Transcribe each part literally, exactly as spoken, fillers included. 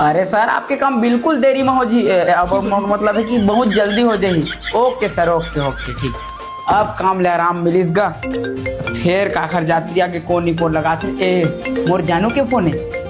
अरे सर, आपके काम बिल्कुल देरी में हो जी। ए, अब म-, मतलब है कि बहुत जल्दी हो जाही। ओके सर, ओके, ओके, ठीक। अब काम ले आराम मिलिस गा। फेर काखर जात्रिया के कोन निपोर लगात हे? ए, मोर जानू के फोन है।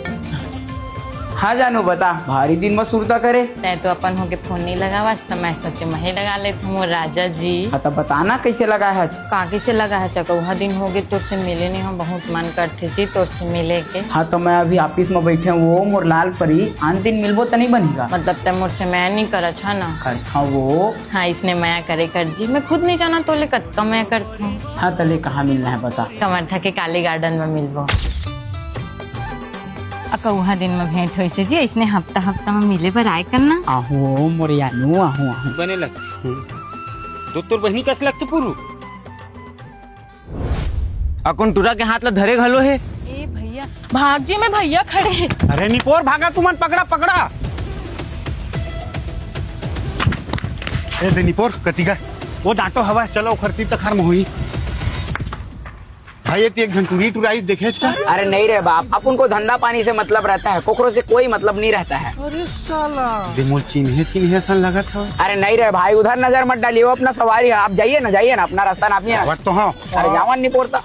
हाँ जानू, बता, भारी दिन में सुरता करे। तैं तो अपन होके फोन नहीं लगावस, त मैं सोचे मही लगा लेत हूँ, मोर राजा जी। हाँ, त बता ना, कैसे लगा है आज? का कैसे लगा है? चकौहा दिन हो गए तोर से मिले नहीं हो, बहुत मन करथे जी तोर से मिले के। हाँ, तो मैं अभी ऑफिस में बैठे हूँ, वो मोर लाल परी, आन दिन मिलबो त नहीं बनेगा? मतलब तैं मोर से मया नहीं करत है ना? करत हूँ वो। हाँ, इसने मया करे कर जी, मैं खुद नहीं जाना तोले कतका मया करत हूँ। हाँ, तले कहाँ मिलना है बता? कमरथा के काली गार्डन में मिलबो। अकौहा दिन में भेंट होइसे जी, इसने हफ्ता हफ्ता में मिले बर आए करना। आहू मोर जानू, आहू, आहू। बने लगथे। तो तोर बहिनी कस लगथे पुरू। अकुन टुरा के हाथ ला धरे घलो हे। ए भैया, भाग जी, मैं भैया खड़े हे। अरे निपोर भागा, तुमन पकड़ा, पकड़ा। ए दे निपोर, कति गा? वो डांटो हवा, चलो ओखर तीर तखार में होही। भाई, ये तो एक घंटुरी टुराई देखे का? अरे नहीं रे बाप, अपन को धंधा पानी से मतलब रहता है, कोकरो से कोई मतलब नहीं रहता है। अरे साला। दे मोर चिन्हे चिन्हे असन लगत हवे। अरे नहीं रे भाई, उधर नजर मत डालिए, वो अपना सवारी है, आप जाइए ना, जाइए ना, अपना रास्ता नापिए ना। बात तो हाँ। अरे जावन नहीं पोरता।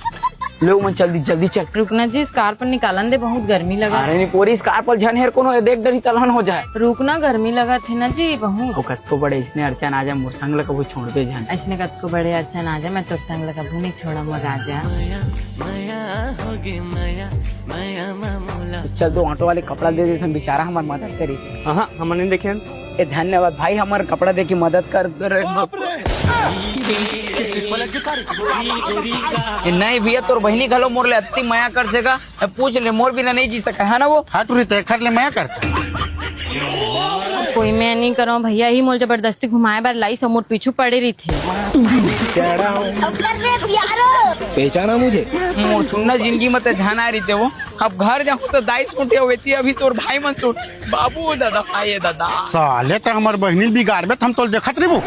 ले मन जल्दी जल्दी चल। रुकना जी, इस कार पर निकालन दे, बहुत गर्मी लगा। अरे नहीं पोरी, इस कार पर झन हेर कोनो देख डरी तलहन हो जाए। रुकना, गर्मी लगा थे ना जी बहुत। ओ कतको बड़े इसने अड़चन आ जाए, मोर संग ल कभू छोड़बे झन। इसने कतको बड़े अड़चन आ जाए, मैं तोर संग ल कभू नहीं छोड़ा मोर राजा। चल तो ऑटो वाले कपड़ा दे देथन, बेचारा हमर मदद करिस। हाँ, हमन नहीं देखे हन। ए धन्यवाद भाई, हमर कपड़ा दे के मदद कर, कर। ए नहीं भैया, तोर बहिनी घलो मोर ले अत्ती मया कर जगा। अब पूछ ले, मोर बिना नहीं जी सका है ना वो। हाँ टुरी, तो एखर ले मया करता। कोई मैं नहीं करो भैया, ही मोल जबरदस्ती घुमाए बर लाई, समूर पीछू पड़े रही थे। पहचाना मुझे? मोर सुनना जिंदगी में ते झन आ रही थे वो। अब घर जाऊं तो दाई सुनते हुए थी, अभी तोर भाई मन सुन। बाबू दादा, आए दादा। साले ते हमर बहिनी बिगाड़बे, हम तोल देखत रहिबो।